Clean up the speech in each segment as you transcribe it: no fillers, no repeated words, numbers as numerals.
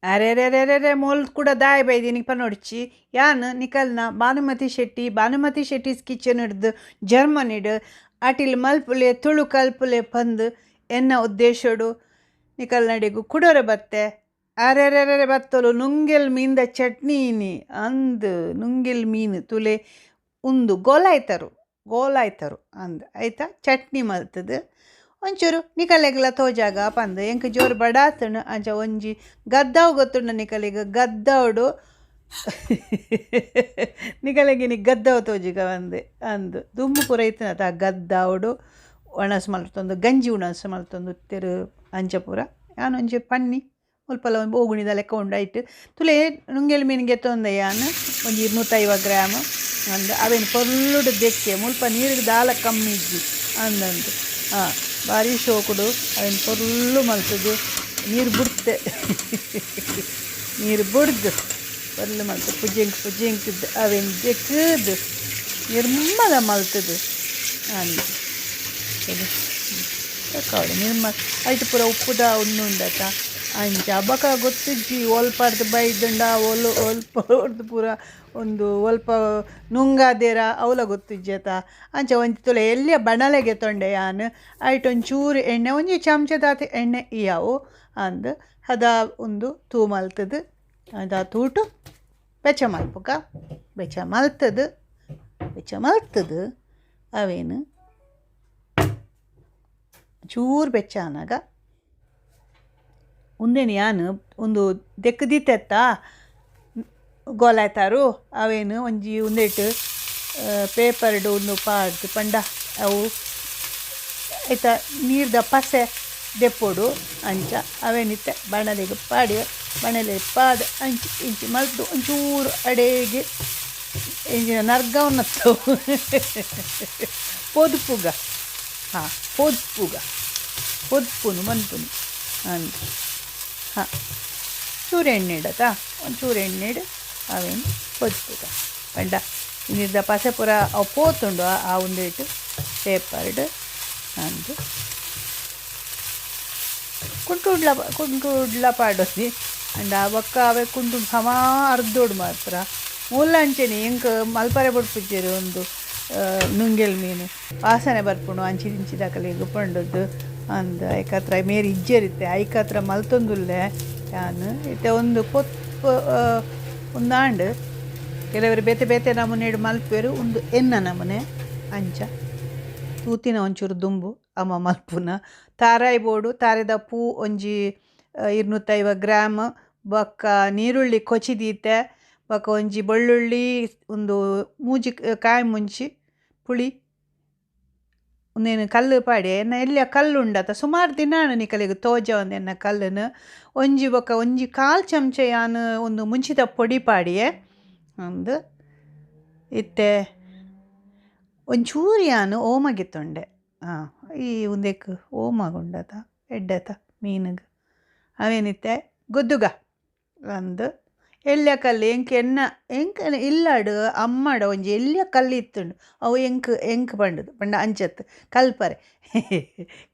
ಅರೆರೆರೆರೆರೆ mole ಕೂಡ ದಾಯ ಬೈದಿನಿ ಪನೊಡ್ಚಿ ಯಾನ್ ನಿಕಲ್ನ Bhanumati Shetty, Bhanumati Shetty's kitchen ಹಿಡ್ದು ಜರ್ಮನಿಡ್ ಅಟಿಲ್ ಮಲ್ಪುಲೆ ತುಳು ಕಲ್ಪುಲೆ ಪಂದ್ ಎನ್ನ ಉದ್ದೇಶಡು ನಿಕಲ್ನಡೆಗು ಕುಡೋರ ಬತ್ತೆ. ಅರೆರೆರೆರೆ ಬತ್ತಲು ನುಂಗೆಲ್ ಮೀನ್ದ ಚಟ್ನಿ ಅಂದ್ ನುಂಗೆಲ್ ಮೀನು ತುಲೆ ಉಂದು ಗೋಲಾಯ್ತರು ಗೋಲಾಯ್ತರು ಅಂದ್ ಆಯ್ತಾ ಚಟ್ನಿ ಮಲ್ತದು ಒಂಚೂರು ನಿಕಲೆಗ್ಲ ತೋಜಾಗ ಪಂದ್ ಎಂಕ್ ಜೋರು ಬಡಾತುಂಡು. ಅಂಚ ಒಂಜಿ ಗದ್ದಾವು ಗೊತ್ತುಂಡು ನಿಕಲೆಗ್ ಗದ್ದಾವುಡು ನಿಕಲೆಗಿನಿ ಗದ್ದಾವು ತೋಜಿಗ ಬಂದೆ ಅಂದ್ ದುಂಬು ಪೂರ ಇತ್ತಿನತ ಗದ್ದಾವುಡು ಒಣಸ್ ಮಲ್ತೊಂದು ಗಂಜಿ ಉಣಸ್ ಮಲ್ತೊಂದು ಇತ್ತೆರ್. ಅಂಚ ಪೂರ ಯಾನ್ ಒಂಜಿ ಪನ್ನಿ ಮುಲ್ಪಲ ಒಂಜಿ ಬೋಗುಣಿದ ಲೆಕ್ಕ ಉಂಡು ಐಟ್ ತುಲೆ ನುಂಗೆಲ್ ಮೀನ್ ಗೆತ್ತೊಂದೆ ಯಾನ್ ಒಂಜಿ 250 ಗ್ರಾಮ್ ಅಂದ್ ಅವೆನ್ ಪೊರ್ಲುಡು ದೆಕ್ಕೆ ಮುಲ್ಪ ನೀರುಡು ದಾಲ ಕಮ್ಮಿ ಇಜ್ಜಿ ಅಂದಂದು ಹಾಂ ಬಾರಿ ಶೋಕುಡು ಅವೆನ್ ಪೊರ್ಲು ಮಲ್ತುದು ನೀರು ಬುಡ್ತೆ ನೀರು ಬುಡ್ದು ಪೊರ್ಲು ಮಲ್ತು ಪುಜೆಂಕ್ ಪುಜೆಂಕ್ದ್ ಅವೆನ್ ದೆಕ್ಕುದು ನಿರ್ಮಲ ಮಲ್ತುದು ಅಂದ್ ನಿರ್ಮ ಐಟ್ ಪೂರ ಉಪ್ಪುದ ಉಂಡುಂಡತ ಅಂಚ ಬೊಕ ಗೊತ್ತಿಜ್ಜಿ ಒಲ್ಪರ್ದ್ ಬೈದುಂಡ ಒಲ್ ಒಲ್ಪ ಪೂರ ಒಂದು ಒಲ್ಪ ನುಂಗಾದೇರ ಅವ್ಲ ಗೊತ್ತಿಜ್ಜಿ ಅತ. ಅಂಚ ಒಂಜಿ ತುಲೆ ಎಲ್ಯ ಬಣಲೆ ಗೆತೊಂಡೆ ಯಾನ್ ಐಟ್ ಒಂಚೂರು ಎಣ್ಣೆ ಒಂಜಿ ಚಮಚದಾತ್ ಎಣ್ಣೆ ಇಯಾವು ಅಂದ್ ಹದ ಉಂದು ತೂ ಮಲ್ತುದು ಅದ ತೂಟು ಬೆಚ್ಚ ಮಲ್ಪುಗ ಬೆಚ್ಚ ಮಲ್ತುದು ಬೆಚ್ಚ ಮಲ್ತುದು ಅವೇನು ಚೂರು ಬೆಚ್ಚ ಆನಗ ಉಂದೆನ್ ಯಾನ್ ಉಂದು ದೆಕ್ಕ್ ದೀತೆತ್ತ ಗೋಲಾಯ್ತಾರು ಅವೇನು ಒಂಜಿ ಉಂದೆಟ್ ಪೇಪರ್ಡ್ ಉಂದು ಪಾಡ್ದ್ ಪಂಡ ಅವು ಐತ ನೀರ್ದ ಪಸೆ ದೆಪ್ಪೊಡು. ಅಂಚ ಅವೇನಿತ್ತೆ ಬಾಣಲೆಗ್ ಪಾಡ್ಯೆ ಬಾಣಲೆ ಪಾಡ್ ಅಂಚಿ ಇಂಚಿ ಮಲ್ತು ಒಂಚೂರು ಅಡೇಗೆ ಎಂಚಿನ ನರ್ಗವನತ್ತು ಪೊದುಪುಗ ಹಾಂ ಪೊದುಪುಗ ಪೊದುಪುನು ಮನ್ಪುನಿ ಅಂದ್ ಹಾಂ ಚೂರು ಎಣ್ಣೆ ಇಡತ್ತಾ ಒಂಚೂರು ಎಣ್ಣೆ ಇಡು ಅವೇನು ಪೊದುಪುಗ ಪಂಡ ನೀರ್ದ ಪಸೆ ಪೂರ ಅವು ಪೋತುಂಡು ಆ ಉಂದೆಟ್ ಪೇಪರ್ಡ್ ಅಂದ್ ಕುಂಟುಡ್ಲ ಕುಂಟುಡ್ಲ ಪಾಡೊಲಿ ಅಂಡ ಬೊಕ್ಕ ಅವೆ ಕುಂಟು ಸಮ ಅರ್ದೊಡು ಮಾತ್ರ ಮೂಲ ಅಂಚೆನೆ ಎಂಕ್ ಮಲ್ಪರೆ ಬುಡ್ಪುಜೆರ್ ಉಂದು ನುಂಗೆಲ್ ಮೀನು ವಾಸನೆ ಬರ್ಪುಂಡು ಅಂಚಿ ಇಂಚಿದಕಲೆಗ್ ಪಂಡುದು ಅಂದ್ ಐಕತ್ರ ಮೇರ್ ಇಜ್ಜೆರ್ ಇತ್ತೆ ಐಕತ್ರ ಮಲ್ತೊಂದುಲ್ಲೆ ಯಾನ್ ಇತ್ತೆ ಒಂದು ಪೊತ್ತು ಉಂದಾಂಡ್. ಕೆಲವರು ಬೇತೆ ಬೇತೆ ನಮೂನೆಡ್ ಮಲ್ಪುವೆರ್ ಉಂದು ಎನ್ನ ನಮೂನೆ ಅಂಚ ತೂತಿನ ಒಂಚೂರು ದುಂಬು ಅಮ್ಮ ಮಲ್ಪುನ ತಾರಾಯಿ ಬೋಡು ತಾರೆದ ಪೂ ಒಂಜಿ 250 ಗ್ರಾಮ್ ಬೊಕ್ಕ ನೀರುಳ್ಳಿ ಕೊಚಿ ದೀತೆ ಬೊಕ್ಕ ಒಂಜಿ ಬೆಳ್ಳುಳ್ಳಿ ಉಂದು ಮೂಜಿ ಕಾಯಿ ಮುಂಚಿ ಪುಳಿ ಉಂದೇನು ಕಲ್ಲು ಪಾಡಿ ಎನ್ನ ಎಲ್ಯ ಕಲ್ಲು ಉಂಡತ ಸುಮಾರು ದಿನ ನಿಕಲೆಗ್ ತೋಜ ಎನ್ನ ಕಲ್ಲುನು ಒಂಜಿ ಬೊಕ್ಕ ಒಂಜಿ ಕಾಲು ಚಮಚ ಯಾನ್ ಒಂದು ಮುಂಚಿದ ಪೊಡಿ ಪಾಡಿಯೆ ಅಂದ್ ಇತ್ತೆ ಒಂಚೂರು ಯಾನ್ ಓಮ ಗೆತ್ತೊಂಡೆ ಹಾಂ ಈ ಉಂದೆಕ್ ಓಮ ಉಂಡತ ಎಡ್ಡೆತ ಮೀನುಗ್ ಅವೇನಿತ್ತೆ ಗುದ್ದುಗ ಅಂದ್ ಎಲ್ಯ ಕಲ್ಲು ಎಂಕ್ ಎನ್ನ ಎಂಕ್ ಇಲ್ಲಡ್ ಅಮ್ಮಡ ಒಂಜಿ ಎಲ್ಯ ಕಲ್ಲು ಇತ್ತುಂಡು ಅವು ಎಂಕ್ ಎಂಕ್ ಪಂಡುದು ಪಂಡ ಅಂಚತ್ ಕಲ್ಪರೆ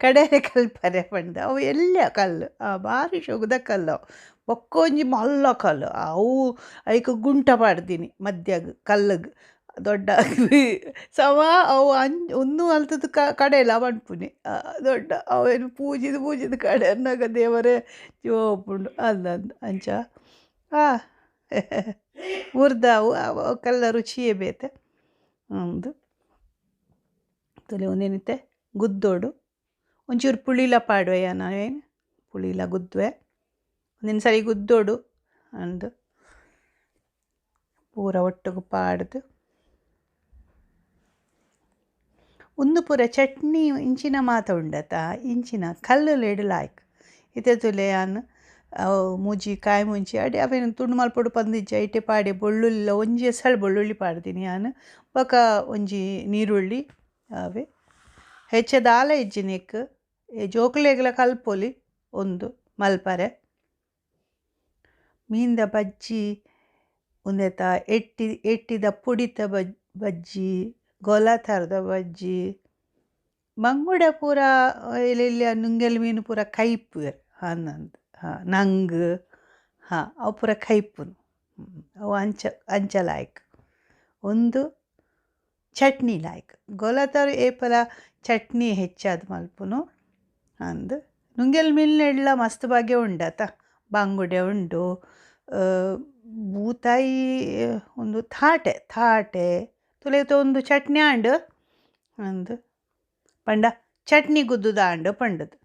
ಕಡೆರೆ ಕಲ್ಪರೆ ಪಂದ್ ಅವು ಎಲ್ಯ ಕಲ್ಲು ಬಾರಿ ಶೋಕುದ ಕಲ್ಲು ಅವು ಬೊಕ್ಕ ಒಂಜಿ ಮಲ್ಲ ಕಲ್ಲು ಅವು ಐಕ್ ಗುಂಟ ಪಾಡ್ದಿನಿ ಮಧ್ಯಗ್ ಕಲ್ಲುಗ್ ದೊಡ್ಡ ಸಮ ಅವು ಉಂದು ಮಲ್ತುದು ಕಡೆಲ ಪನ್ಪುನಿ ದೊಡ್ಡ ಅವೇನು ಪೂಜಿದ್ ಪೂಜಿದ್ ಕಡೆನ್ನಗ ದೇವರೇ ಜೋಪುಂಡು ಅಂದಂದು ಅಂಚ ಊರ್ದ ಅವು ಕಲ್ಲ ರುಚಿಯೇ ಬೇತೆ ಉಂದು ತುಲೆ ಒಂದೇನಿತ್ತೆ ಗುದ್ದೋಡು ಒಂಚೂರು ಪುಳಿಲ ಪಾಡುವೆ ಯಾನ್ ಅವೇನು ಪುಳಿಲ ಗುದ್ದುವೆ ಒಂದಿನ ಸರಿ ಗುದ್ದೋಡು ಅಂದ್ ಪೂರ ಒಟ್ಟುಗು ಪಾಡ್ದು ಉಂದು ಪೂರ ಚಟ್ನಿ ಇಂಚಿನ ಮಾತ ಉಂಡತ ಇಂಚಿನ ಕಲ್ಲುಲೆಡ್ ಲಾಯ್ಕ್ ಇತ್ತೆ ತೂಲೆ ಯಾನ್ ಅವು ಮೂಜಿ ಕಾಯಿ ಮುಂಚಿ ಅಡೆ ಅವೇನು ತುಂಡು ಮಲ್ಪೊಡು ಪಂದಿಜ್ಜಿ ಐಟೆ ಪಾಡೆ ಬೆಳ್ಳುಳ್ಳಿ ಒಂಜಿ ಎಸಳು ಬೆಳ್ಳುಳ್ಳಿ ಪಾಡ್ದಿನಿ ಯಾನ್ ಬೊಕ ಒಂಜಿ ನೀರುಳ್ಳಿ ಅವೆ ಹೆಚ್ಚ ದಾಲ ಇಜ್ಜಿ ನೆಕ್ ಜೋಕುಲೆಗ್ಲ ಕಲ್ಪೊಲಿ ಉಂದು ಮಲ್ಪರೆ ಮೀನ್ದ ಬಜ್ಜಿ ಉಂದೆತ ಎಟ್ಟಿ ಎಟ್ಟಿದ ಪುಡಿತ ಬಜ್ಜಿ ಗೋಲಾಥಾರದ ಬಜ್ಜಿ ಬಂಗುಡೆ ಪೂರ ಎಲ್ಯ ನುಂಗೆಲ್ ಮೀನು ಪೂರ ಕೈಪುವೆರ್ ಅಂದಂದ್ ಹಾಂ ನಂಗ್ ಹಾಂ, ಅವು ಪೂರ ಕೈಪುನು. ಅವು ಅಂಚ ಅಂಚ ಲಾಯ್ಕ್ ಉಂದು ಚಟ್ನಿ ಲಾಯ್ಕ್. ಗೋಲತಾರು ಏಪಲ ಚಟ್ನಿ ಹೆಚ್ಚಾದ್ ಮಲ್ಪುನು ಅಂದ್. ನುಂಗೆಲ್ ಮೀನ್ ಮಸ್ತ್ ಬಗೆ ಉಂಡತ, ಬಂಗುಡೆ ಉಂಡು, ಬೂತಾಯಿ, ಉಂದು ಥಾಟೆ ಥಾಟೆ ತುಲೆತ ಉಂದು ಚಟ್ನಿ ಆಂಡ್ ಅಂದ್ ಪಂಡ ಚಟ್ನಿ ಗುದ್ದುದ ಆಂಡ್ ಪಂಡದು.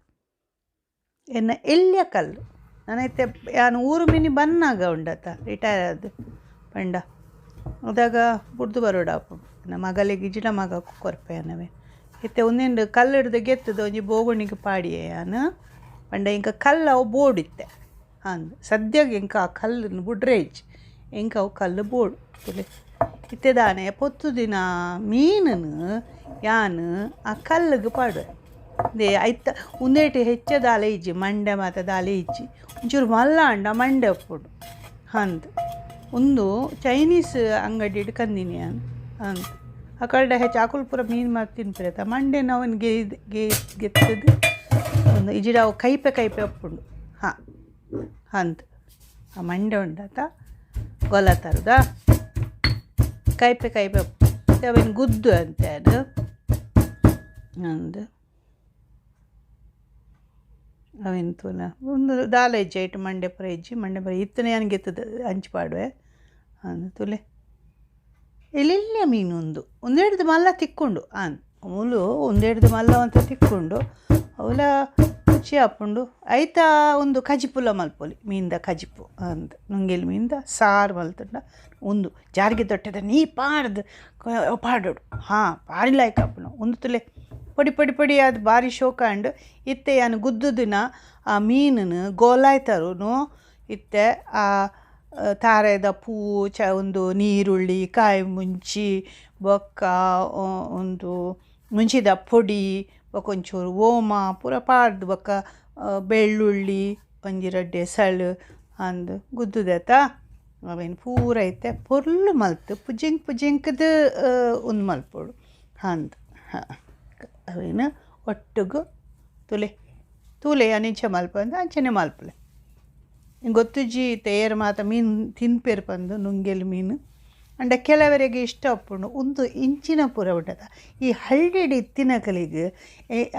ಎನ್ನ ಎಲ್ಯ ಕಲ್ಲು ನನ ಇತ್ತೆ ಯಾನ್ ಊರು ಮಿನಿ ಬನ್ನಾಗ ಉಂಡತ ರಿಟೈರ್ ಆದ್ ಪಂಡ ಅದಾಗ ಬುಡ್ದು ಬರೋಡಾಪುಂಡು. ಎನ್ನ ಮಗಲೆಗ್ ಇಜ್ಜಿಡ ಮಗ ಕೊರ್ಪೆ ಯಾನವೆ. ಇತ್ತೆ ಉಂದೆನ್ ಕಲ್ಲು ಗೆತ್ತುದು ಒಂಜಿ ಬೋಗುಣಿಗೆ ಪಾಡಿಯೆ ಯಾನ್. ಪಂಡ ಎಂಕ ಕಲ್ಲು ಅವು ಬೋಡಿತ್ತೆ ಅಂದ್. ಸದ್ಯಗ್ ಎಂಕ ಆ ಕಲ್ಲುನು ಬುಡ್ರೆ ಇಜ್ಜಿ, ಎಂಕ ಅವು ಕಲ್ಲು ಬೋಡು. ತುಲೆ ಇತ್ತೆ ದಾನೆ ಪೊತ್ತು ದಿನ ಮೀನುನು ಯಾನ್ ಆ ಕಲ್ಲುಗು ಪಾಡುವೆ. ದೇ ಐತ ಉಂದೆಟ್ ಹೆಚ್ಚ ದಾಲ ಇಜ್ಜಿ, ಮಂಡೆ ಮಾತ ದಾಲ ಇಜ್ಜಿ, ಒಂಚೂರು ಮಲ್ಲ ಆಂಡ ಮಂಡೆ ಉಪ್ಪುಂಡು ಅಂದ್. ಉಂದು ಚೈನೀಸ್ ಅಂಗಡಿಡ್ ಕಂದಿನಿ ಯಾನ್ ಅಂದ್. ಅಕಲ್ಡ ಹೆಚ್ಚ ಅಕುಲು ಪೂರ ಮೀನು ಮಾತ ತಿನ್ಪೆರತ್ತ, ಮಂಡೆನ್ ಅವನ್ ಗೆ ಗೆ ಗೆತ್ತದು ಒಂದು ಇಜಿಡ ಅವು ಕೈಪೆ ಕೈಪೆ ಉಪ್ಪುಂಡು. ಹಾಂ ಅಂದ್, ಆ ಮಂಡೆ ಉಂಡತ ಗೊಲತರದ ಕೈಪೆ ಕೈಪೆ ಉಪ್ಪು ಅವೆನ್ ಗುದ್ದು ಅಂತೆ ಅದು ಅಂದ್. ಅವೆನ್ ತೂಲ ಉಂದು ದಾಲ ಇಜ್ಜಿ ಐಟ್, ಮಂಡೆ ಪೂರ ಇಜ್ಜಿ, ಮಂಡೆ ಪೂರ ಇತ್ತನೆ ಯಾನ್ ಗೆತ್ತುದು ಅಂಚಿ ಪಾಡುವೆ ಅಂದ್. ತೂಲೆ ಎಲ್ಯ ಮೀನು ಉಂದು, ಉಂದೆಡ್ದ್ ಮಲ್ಲ ತಿಕ್ಕುಂಡು ಆನ್. ಮೂಲು ಉಂದೆಡ್ದ್ ಮಲ್ಲ ಒಂತೆ ತಿಕ್ಕುಂಡು, ಅವುಲ ರುಚಿ ಆಪುಂಡು. ಐತ ಉಂದು ಕಜಿಪುಲ ಮಲ್ಪೊಲಿ, ಮೀನ್ದ ಕಜಿಪು ಅಂದ್. ನುಂಗೆಲ್ ಮೀನ್ದ ಸಾರು ಮಲ್ತುಂಡ ಉಂದು ಜಾರಿಗೆ ದೊಟ್ಟೆದ ನೀ ಪಾಡ್ದು ಪಾಡೊಡು. ಹಾಂ, ಬಾರಿ ಲಾಯ್ಕ್ ಆಪುಂಡು ಉಂದು. ತುಲೆ ಪೊಡಿ ಪೊಡಿ ಪೊಡಿ ಆದ್ ಬಾರಿ ಶೋಕಾಂಡ್. ಇತ್ತೆ ಯಾನ್ ಗುದ್ದುದಿನ ಆ ಮೀನುನು ಗೋಲಾಯ್ತರುನು ಇತ್ತೆ ಆ ತಾರೆದ ಪೂ ಚ ಉಂದು ನೀರುಳ್ಳಿ, ಕಾಯಿ ಮುಂಚಿ, ಬೊಕ್ಕ ಉಂದು ಮುಂಚಿದ ಪೊಡಿ, ಬೊಕ ಒಂಚೂರು ಓಮ ಪೂರ ಪಾಡ್ದು, ಬೊಕ್ಕ ಬೆಳ್ಳುಳ್ಳಿ ಒಂಜಿ ರಡ್ಡ್ ಎಸಳು ಅಂದ್ ಗುದ್ದುದೆತ ಅವೆನ್ ಪೂರ ಇತ್ತೆ ಪೊರ್ಲು ಮಲ್ತ್ ಪುಜಿಂಕ್ ಪುಜಿಂಕ್ದ್ ಉಂದು ಮಲ್ಪೊಡು ಅಂದ್. ಹಾಂ, ಅವೆನ್ ಒಟ್ಟುಗು ತುಲೆ ತೂಲೆ ಯಾನ್ ಇಂಚ ಮಲ್ಪಂದು ಅಂಚನೆ ಮಲ್ಪುಲೆ. ಗೊತ್ತುಜ್ಜಿ ಇತ್ತೆ ಏರ್ ಮಾತ ಮೀನು ತಿನ್ಪೆರ್ ಪಂದ್ ನುಂಗೆಲ್ ಮೀನು. ಆಂಡ ಕೆಲವರಿಗೆ ಇಷ್ಟ ಉಪ್ಪುಂಡು ಉಂದು ಇಂಚಿನ ಪೂರ ಉಂಡತ. ಈ ಹಳ್ಳಿಡ್ ಇತ್ತಿನಕಲೆಗ್,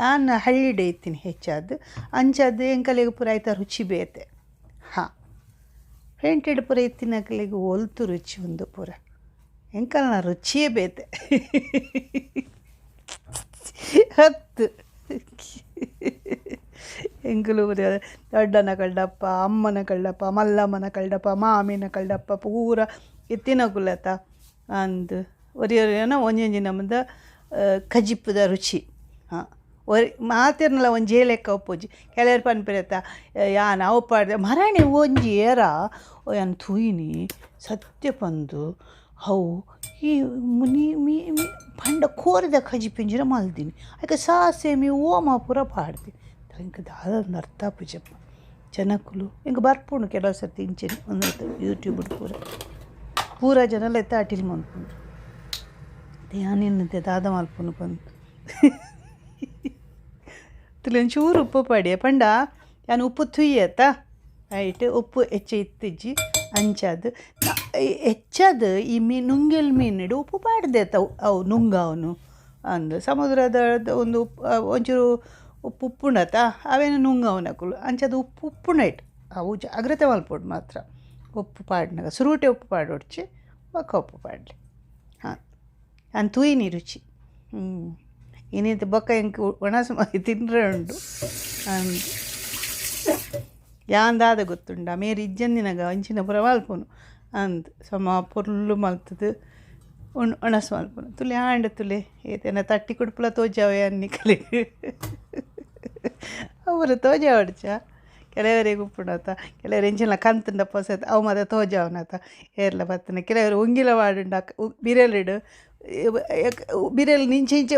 ಆನ್ ಹಳ್ಳಿಡ್ ಇತ್ತಿನ ಹೆಚ್ಚಾದ್, ಅಂಚಾದ್ ಎಂಕಲೆಗ್ ಪೂರ ಐತ ರುಚಿ ಬೇತೆ. ಹಾಂ, ಪೇಂಟೆಡ್ ಪೂರ ಇತ್ತಿನಕಲೆಗ್ ಒಲ್ತು ರುಚಿ ಉಂದು ಪೂರ, ಎಂಕಲ್ನ ರುಚಿಯೇ ಬೇತೆ. ಹತ್ತು ಎಂಕುಲು ದೊಡ್ಡನ ಕಲ್ಡಪ್ಪ, ಅಮ್ಮನ ಕಲ್ಡಪ್ಪ, ಮಲ್ಲಮ್ಮನ ಕಲ್ಡಪ್ಪ, ಮಾಮಿನ ಕಲ್ಡಪ್ಪ ಪೂರ ಇತ್ತಿನಕುಲತ ಅಂದ್. ಒರಿ ಒರಿಯನ ಒಂಜೊಂಜಿ ನಮ್ಮದ ಕಜಿಪುದ ರುಚಿ. ಹಾಂ, ಒರಿ ಮಾತೆರ್ನಲ ಒಂಜೇ ಲೆಕ್ಕ ಉಪ್ಪುಜಿ. ಕೆಲವೆರ್ ಪನ್ಪೆರತ್ತ ಯಾನ್ ಅವು ಪಾಡ್ದೆ ಮರಣೆ ಒಂಜಿ ಏರ ಯಾನ್ ತೂಯಿನಿ ಸತ್ಯ ಪಂದು. ಅವು ಈ ಮುನಿ ಮೀ ಪಂಡ ಕೋರಿದ ಕಜಿಪು ಇಂಚಿನ ಮಲ್ದಿನಿ, ಐಕ್ ಸಾಸೆಮಿ ಓಮ ಪೂರ ಪಾಡ್ದಿನಿ. ಎಂಕ್ ದಾದ ಅರ್ಥ ಆಪುಜಪ್ಪ. ಜನಕುಲು ಎಂಕ್ ಬರ್ಪುಂಡು ಕೆಲವು ಸರ್ತಿ ಇಂಚೆನೆ ಒಂದು ಯೂಟ್ಯೂಬ್ ಪೂರ ಪೂರ ಜನಲ ಇತ್ತೆ ಅಟಿಲ್ ಮಲ್ಪುಂಡು. ಯಾನ್ ಎನ್ನುದೆ ದಾದ ಮಲ್ಪುನು ಪಂದ್. ಒಂಚೂರು ಉಪ್ಪು ಪಾಡಿಯೆ ಪಂಡ ಯಾನ್ ಉಪ್ಪು ತೂಯೆತ ಐಟ್ ಉಪ್ಪು ಹೆಚ್ಚ ಇತ್ತಿಜ್ಜಿ ಅಂಚಾದ್. ಹೆಚ್ಚಾದ್ ಈ ಮೀನು ನುಂಗೆಲ್ ಮೀನುಡು ಉಪ್ಪು ಪಾಡ್ದೆತ ಅವು ನುಂಗಾವುನು ಅಂದ್. ಸಮುದ್ರದ ಒಂದು ಒಂಚೂರು ಉಪ್ಪು ಉಪ್ಪುಂಡತ ಅವೆನ್ ನುಂಗಾವುನಕುಲು, ಅಂಚಾದ್ ಉಪ್ಪು ಉಪ್ಪುಂಡು ಐಟ್. ಅವು ಜಾಗ್ರತೆ ಮಲ್ಪೊಡು ಮಾತ್ರ ಉಪ್ಪು ಪಾಡ್ನಗ, ಸುರುಟೆ ಉಪ್ಪು ಪಾಡೊಡ್ಚಿ, ಬೊಕ್ಕ ಉಪ್ಪು ಪಾಡ್ಲೆ. ಹಾಂ, ಯಾನ್ ತೂಯಿನಿ ರುಚಿ. ಇನಿತ ಬೊಕ್ಕ ಎಂಕ್ ಒಣಸ್ ತಿನ್ರೆ ಉಂಡು ಅಂದ್. ಯಾನ್ ದಾದ ಗೊತ್ತುಂಡ ಮೇರ್ ಇಜ್ಜಂದಿನಗ ಅಂಚಿನ ಪೂರ ಮಲ್ಪುನು ಅಂದ್. ಸಮ ಪೊರ್ಲು ಮಲ್ತುದು ಒಣಸ್ ಮಲ್ಪುನು. ತುಲೆ ಆಂಡ್ ತುಲೆ ಏತೇನ ತಟ್ಟಿ ಕುಡ್ಪುಲ ತೋಜಾವೆ ನಿಕಲೆಗ್ ಅವು ತೋಜಾವೊಡ್ಚ. ಕೆಲವರಿಗೆ ಉಪ್ಪುಂಡತ, ಕೆಲವರು ಎಂಚಿನ ಕಂತುಂಡ ಪೊಸತ್ ಅವು ಮಾತ ತೋಜಾವುನತ ಏರ್ಲ ಬತ್ತುಂಡ. ಕೆಲವರು ಉಂಗಿಲ ಪಾಡುಂಡ ಬಿರೆಲಿಡ್ ಬಿರೆಲ್ ಇಂಚ ಇಂಚ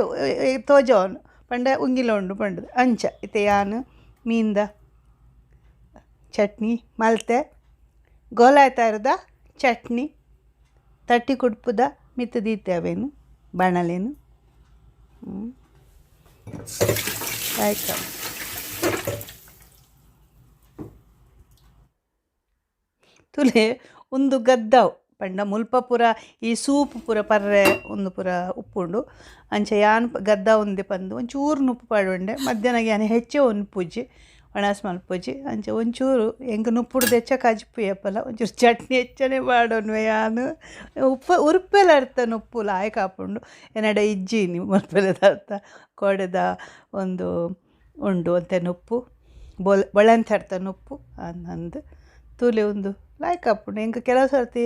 ತೋಜಾವುನು ಪಂಡ ಉಂಗಿಲ ಉಂಡು ಪಂಡುದು ಅಂಚ. ಇತ್ತೆ ಯಾನ್ ಮೀನ್ದ ಚಟ್ನಿ ಮಲ್ತೆ, ಗೋಲಾಯ್ತಾರದ ಚಟ್ನಿ ತಟ್ಟಿ ಕುಡ್ಪುದ ಮಿತ್ತ್ ದೀತೆ ಅವೇನು ಬಾಣಲೆನು. ಆಯ್ತು. ತೂಲೆ ಉಂದು ಗದ್ದಾವು ಪಂಡ ಮುಲ್ಪ ಪೂರ ಈ ಸೂಪ್ ಪೂರ ಪರ್ರೆ ಉಂದು ಪೂರ ಉಪ್ಪುಂಡು. ಅಂಚ ಯಾನ್ ಗದ್ದಾವುಂದೆ ಪಂದ್ ಒಂಚೂರು ನುಪ್ಪು ಪಾಡೊಂಡೆ. ಮಧ್ಯಾಹ್ನ ಯಾನ್ ಹೆಚ್ಚೆ ಉನ್ಪುಜಿ, ಒಣಸ್ ಮಲ್ಪುಜಿ. ಅಂಚ ಒಂಚೂರು ಎಂಕ್ ನುಪ್ಪುಡ್ದು ಹೆಚ್ಚ ಕಜಿಪು ಏಪಲ. ಒಂಚೂರು ಚಟ್ನಿ ಹೆಚ್ಚನೆ ಪಾಡೊನುವೆ ಯಾನ್. ಉಪ್ಪು ಉರ್ಪೆಲ ಅರ್ಥ ನುಪ್ಪು ಲಾಯ್ಕ್ ಆಪುಂಡು. ಎನ್ನಡ ಇಜ್ಜಿ ಇನಿ ಉರ್ಪೆಲದ ಅರ್ಥ. ಕೋಡೆದ ಒಂದು ಉಂಡು ಒಂತೆ ನುಪ್ಪು ಬೊಲ್ ಬೊಳಂತರ್ಥ ನುಪ್ಪು ಅಂದ್ ತೂಲೆ ಉಂದು ಲಾಯ್ಕ್ ಆಪುಂಡು. ಎಂಕ್ ಕೆಲವು ಸರ್ತಿ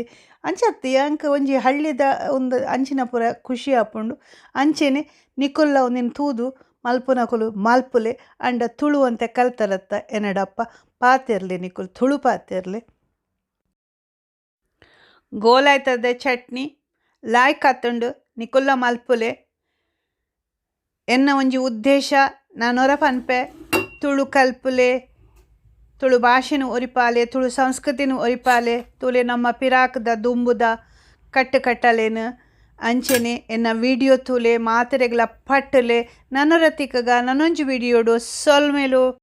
ಅಂಚತ್ತ್ ಎಂಕ್ ಒಂಜಿ ಹಳ್ಳಿದ ಉಂದು ಅಂಚಿನ ಪೂರ ಖುಷಿ ಆಪುಂಡು. ಅಂಚೆನೆ ನಿಕುಲ್ಲ ಉಂದೆನ್ ತೂದು ಮಲ್ಪುನಕುಲು ಮಲ್ಪುಲೆ. ಆಂಡ ತುಳು ಒಂತೆ ಕಲ್ತರತ್ತ ಎನ್ನಡಪ್ಪ ಪಾತೆರ್ಲೆ, ನಿಕುಲು ತುಳು ಪಾತೆರ್ಲೆ. ಗೋಲಾಯ್ತದ ಚಟ್ನಿ ಲಾಯ್ಕ್ ಆತುಂಡು, ನಿಕುಲ್ಲ ಮಲ್ಪುಲೆ. ಎನ್ನ ಒಂಜಿ ಉದ್ದೇಶ ನಾನೊರ ಪನ್ಪೆ, ತುಳು ಕಲ್ಪುಲೆ, ತುಳು ಭಾಷೆನು ಒರಿಪಾಲೆ, ತುಳು ಸಂಸ್ಕೃತಿನ ಒರಿಪಾಲೆ. ತೂಲೆ ನಮ್ಮ ಪಿರಾಕ್ದ ದುಂಬುದ ಕಟ್ಟು ಕಟ್ಟಲೇನು. ಅಂಚೆನೆ ಎನ್ನ ವಿಡಿಯೋ ತೂಲೆ, ಮಾತೆರೆಗ್ಲ ಪಟ್ಟುಲೆ. ನನೊರತಿಕಗ ನನೊಂಜಿ ವಿಡಿಯೋಡು ಸೊಲ್ಮೆಲು.